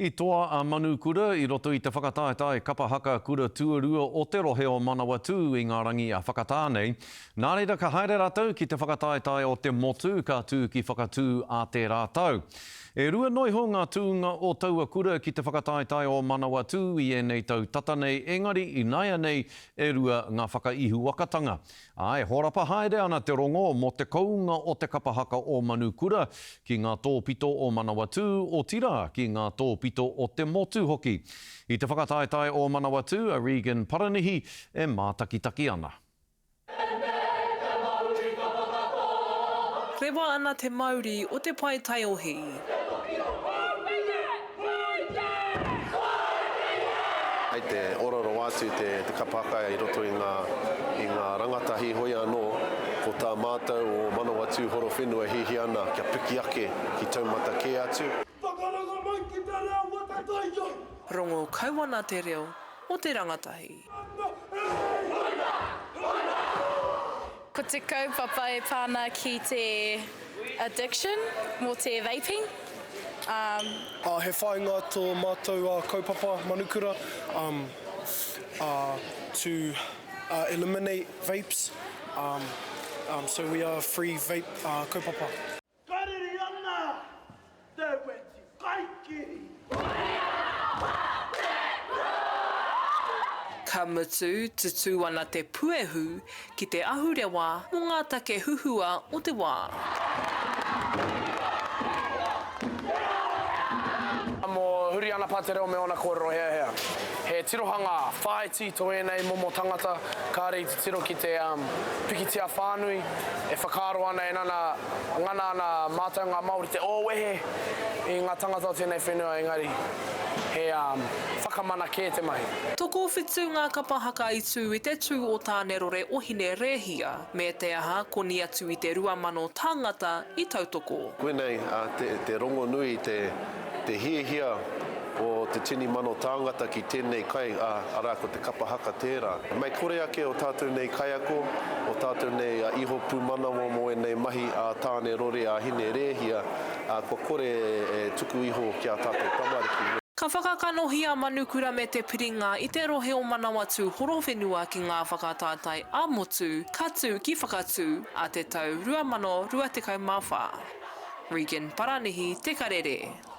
I toa a Manukura i roto i te whakataetae kapa haka kura tuarua o te rohe o Manawatū i ngā rangi a Whakatāne. Nā reira ka haere rātou ki te whakataetae o te motu ka tū ki Whakatū ā tērā tau. E rua noiho ngā tūnga o taua kura ki te whakataetae o Manawatū i ēnei tau tata nei engari ināianei e rua ngā whakaihuwakatanga. Ā, e horapa haere ana te rongo mō te kounga o te kapa haka o Manukura ki ngā tōpito o Manawatū, otirā, ki ngā tōpito o te motu hoki. I te whakataetae o Manawatū, a Regan Paranihi e mātakitaki ana. Rewa ana te mauri o te pae taiohi. Hei te ora rawa atu te kapa haka i roto i ngā, i ngā rangatahi hoi anō, ko tā mātou o Manawatū Horowhenua e hiahia ana kia piki ake ki taumata kē atu. Whakaranga mai ki te reo o te taiao. Rongo kau ana te reo o te rangatahi. Ko te kaupapa e pā ana ki te addiction mō te vaping. Um. Ā, he whāinga tō mātou kaupapa Manukura um, ā, to eliminate vapes, um, um, so we are free vape kaupapa. Kariri ana te weti kaikiri. Ka mutu, tutū ana te puehu ki te ahurewa mō ngā take huhua o te wā. Mō Huriana Patereo me ōna kōrero heahea. He tirohanga whāiti tō ēnei momo tangata, kāre i titiro ki te pikitia whānui, e whakaaro ana e nana Ngana ana mātou ngā Māori te ōwehe i ngā tangata o tēnei whenua engari he whakamana kē te mahi. Tokowhitu ngā kapa haka i tū i te tū o Tānerore o Hine Rēhia, me te aha koni atu i te 2,000 tāngata i tautoko. Koinei te rongonui, te hiahia o te 10,000 tāngata ki tēnei kai, ā, arā, ko te kapa haka tērā. Mei kore ake o tātou nei kaiako, o tātou nei iho pūmanawa mō ēnei mahi ā Tāne Rore, ā Hine Rēhia, ā, kua kore e tuku iho ki ā tātou tamariki. Ka whakakanohi a Manukura me Te Piringa i te rohe o Manawatū Horowhenua ki ngā whakataetae ā-motu ka tū ki Whakatū ā te tau 2024. Regan Paranihi, Te Karere.